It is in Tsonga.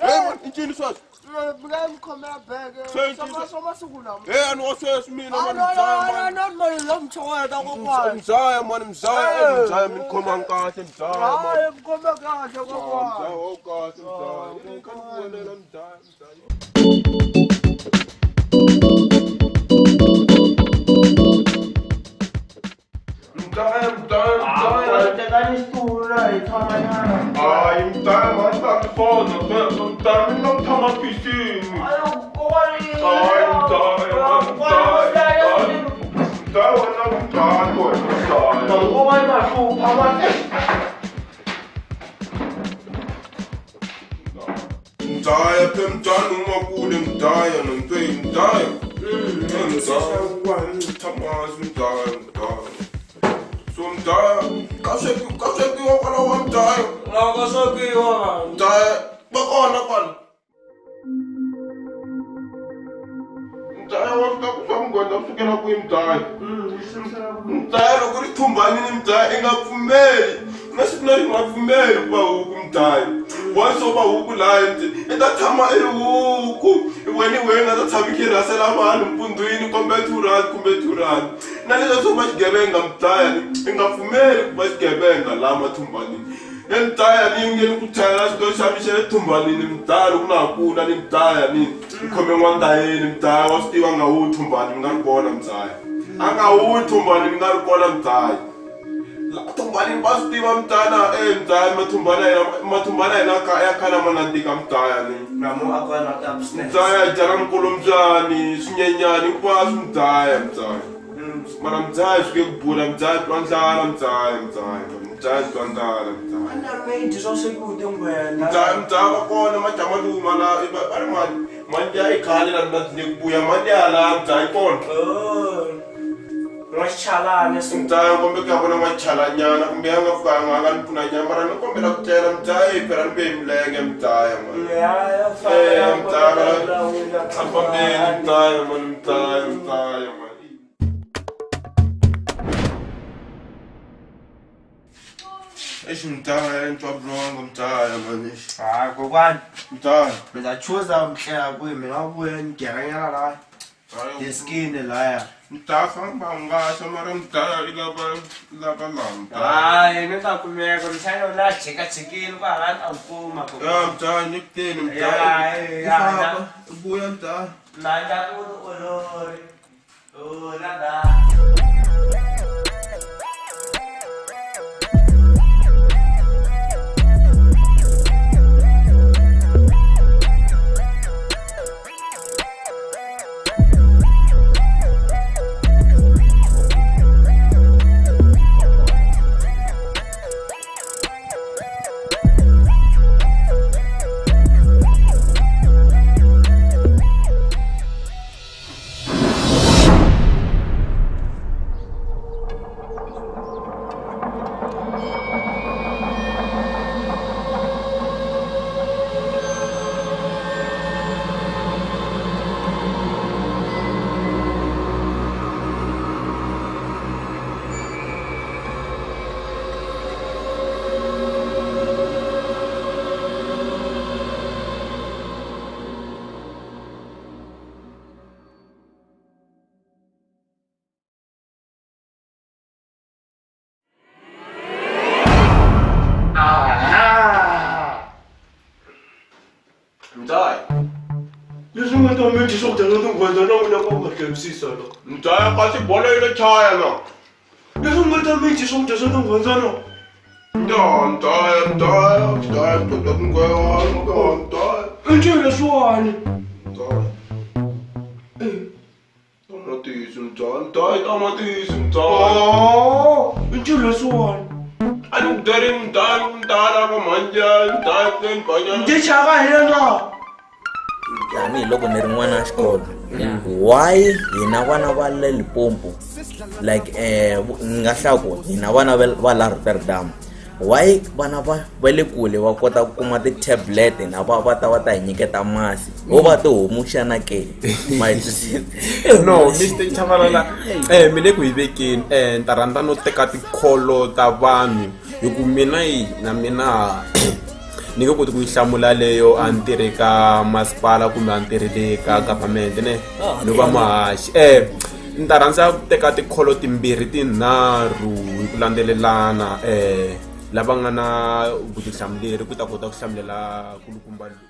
Hey man, i ncini sweswo? Mina mi khomela bege. Se ncini Swa masiku lawa. Hey, a ni wa sweswi mina mani mzaya mani. No, no, no, mchoweta kokwani. Mzaya mani mzaya, mzaya mi khomanga kahle mzaya mani. Hayi, mkhome kahle kokwani. Mzaya wo kahle mzaya. Ni kha ni ku vonela mzaya mzaya. Mzaya mzaya mzaya. Tekani xitulu hi tshamanyana. Hayi mzaya mani swa swona sweswo mzaya mi nga tshama pisini. Hayi, kokwani. Hayi mzaya mzaya. Mzaya wena mzaya wena mzaya. Kokwani ma hlupha mani. Mdaya phe mdaya noma kule mdaya nomntwe mdaya. Mdaya thamasi mdaya mdaya. So mdaya kaswekiwa kaswekiwa kwala wa mdaya. Loko swekiwa. Mdaya bakona kwala. Mdaya wa swi ta ku swa mugwenda ku sukela kwihi mdaya. Mdaya loko ri thumbanini mdaya i nga pfumeli. Na siku na rin'we nga pfumeli ku va huku mdaya. Once u va huku laya i ta tshama i ri huku. Wena wena nga ta tshama i kha i rhasela vanhu mpundwini kumbe R2 kumbe R2. Na leswiya swo va xigevenga mdaya i nga pfumeli ku va xigevenga laha mathumbanini. E mdaya ni nge ni ku chayela xitolo xa mi xa le thumbanini mdaya loko na ha kula ni mdaya ni ni khome n'wandayeni mdaya wa swi tiva nga wu thumbani ni nga ri kona mdaya. A nga wu thumbani ni nga ri kona mdaya. Thumbani va swi tiva mdaya na e mdaya mathumbani ya hina mathumbani ya hina ya khale a ma nandzika mdaya ni. Namu a kona ta business. Mdaya dya na minkolombyani swinyenyani hinkwaswo mdaya mdaya. Mara mdaya swi nge ku bula mdaya twa ndlala mdaya mdaya mdaya twa ndlala mdaya. Ana made swa swekiwa tinghwenda. Mdaya mdaya va kona majamaluma la va ri mani mani ya i khale la na ni ku vuya mani ya la mdaya yi kona. Oh. N'waxichalani swi. Mdaya kumbe ku ya vona n'wachalanyana kumbe ya nga fika a nga ni pfuna nyana mara ni kombela ku tlela mdaya yi phela ni ve hi milenge mdaya mani. Ya ya Eh mdaya a fambeni mdaya mani mdaya mdaya mani. Eish mdaya ni twa vurhongo mdaya mani eish. Hayi kokwani. Mdaya. Mi ta chuza mhlela kwihi mina vuya ni geranyana la deskini laya. Mdaya famba hungasa mara mdaya i lava i lava laha mdaya. Hayi mi ta kumeka mshana la jikajikile kwahala ni ta kuma Ya mdaya ni ku teni mdaya. Ya, I ya, famba i vuya mdaya. na ndla vutiolori. Oh la la. Mdaya. Leswi nga ta mi dyi swakudya swa tinghwendza na n'wina ka nga hlevisisa la. Mdaya kasi bolo yi le chaya na. Leswi nga ta mi dyi swakudya swa tinghwendza na. Mdaya mdaya mdaya mdaya mdaya mdaya mdaya. I ncini leswiwani? Mdaya. Tamatisi mdaya mdaya tamatisi mdaya. Oh, i ncini leswiwani? A ni ku byelini mdaya mdaya lava mhanja mdaya kuteni banyana. Ndzi chava hi yena. Tanihiloko ni ri n'wana wa xikolo why hina vana va le Limpopo like ni nga hlaya ku hina vana va la Rotterdam why vana va le kule va kota ku kuma ti-tablet na va ta va ta hi nyiketa masi ho va tihomu xana ke ma yi twisisa? No, Mr. Chabalala, mi le ku hi vekeni ni ta rhandza no teka tikholo ta vanhu hi ku mina yi na mina Ni nge koti ku yi hlamula leyo a ni tirhi ka masipala kumbe a ni tirhi le ka government ne. Ah, Ni va muhaxi. Ni ta rhandza ku teka tikholo timbirhi tinharhu hi ku landzelelana lava nga na vutihlamuleri ku ta kota ku hlamulela kulukumba loyi.